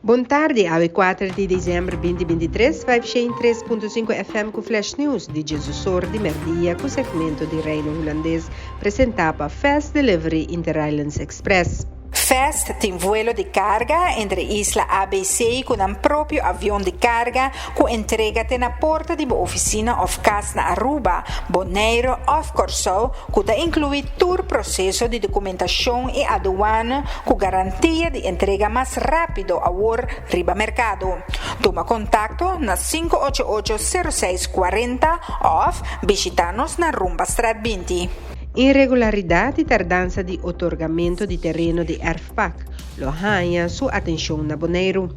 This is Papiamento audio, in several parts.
Bon tardi, awe 4 di december 2023, 503.5 FM cu Flash News di 10 or di merdia cu segmento di Reino Hulandes presenta pa Fast Delivery Interislands Express. Fast tin vuelo di carga entre isla ABC cu nan propio avion di carga cu entrega te na porta di bo oficina of cas na Aruba, Bonaire of Corsou, cu ta inclui tur proceso di documentacion y aduana cu garantia di entrega mas rapido awor riba mercado. Tuma contacto na 588-0640 of bishita nos na Rumbastraat 20. Irregularidad y tardansa di otorgamento di tereno di erfpacht lo haya su atencion na Bonaire.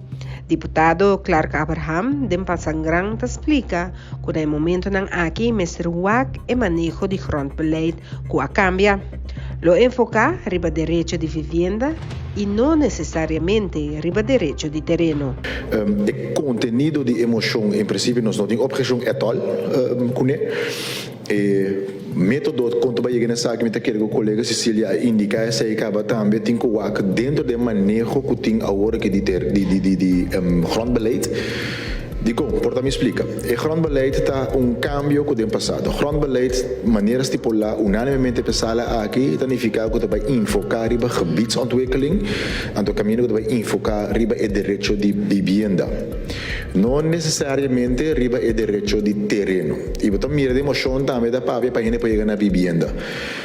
Diputado Clark Abraham den Pasangran ta splica cu na momento nan aki mester wak e maneho di grondbeleid cu a cambia. Lo enfoca riba derecho di vivienda y no necesariamente riba derecho di tereno. E contenido di e mocion, en principio, nos no tin obhecion at all cune. E metodo con ta yega na esaki, mi ta kere cu colega Cecilia indica esey caba tambe, tin cu wak den e maneho cu tin awor aki di grondbeleid. Digo, por mi splica. E grondbeleid ta un cambio cu den pasado. Grondbeleid, manera stipula unanimemente pa e sala aki, ta significa cu bay enfoca riba gebiedsontwikkeling, anto caminda cu bay enfoca riba e derecho di vivienda. No necesariamente riba e derecho di tereno. Y bo ta mira den mocion tambe ta papia pa hende por yega na vivienda.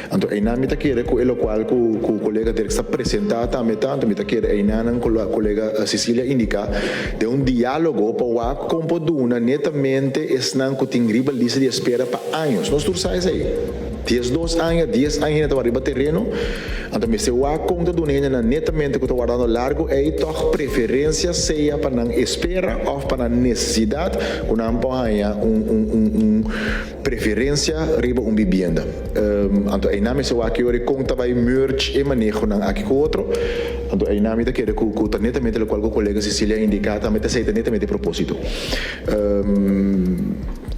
Anto, einan mi ta kere cu e locual cu colega Dirk a presenta tambe tanto, mi ta kere einan cu colega Cecilia indica di un dialogo pa wak con por duna netamente esnan cu tin riba lista di espera pa aña. Nos tur sa esey. 12 aña, 10 aña ta riba tereno. Anto mester wak con ta duna na netamente cu ta wardando largo ey toch preferencia, sea pa nan espera of pa nan necesidad cu nan por un preferencia riba un vivienda. Anto einan mester wak ora con ta bay merge e maneho nan aki cu otro. Anto einan mi ta kere cu ta netamente locual cu colega Cecilia indica tambe ta esey netamente proposito.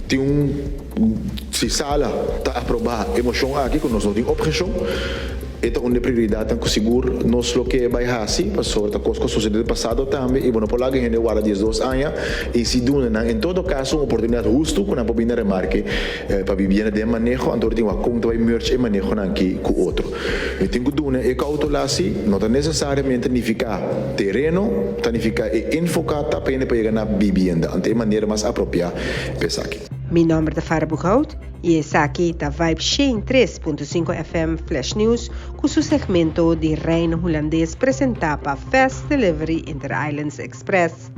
Tin un si sala ta aproba e mocion aki cu nos no tin obhecion, e ta un prioridad cu sigur nos lo ke bay hasi, pasobra ta cos cu sucede den pasado tambe y bo no por laga hende warda 12 aña y si duna nan en todo caso un oportunidad husto cu nan por bin na remarke pa vivienda den maneho. Anto tin wak con ta bay merge e maneho nan aki cu otro. Mi tin cu duna e cautela si no ta necesariamente significa tereno, ta significa e enfoca ta pa hende pa yega na vivienda, anto e manera mas apropia pa esaki. Mi nomber ta Farah Boekhout y esaki ta Vibe 103.5 FM Flash News cu su segmento di Reino Hulandes presenta pa Fast Delivery Inter Islands Express.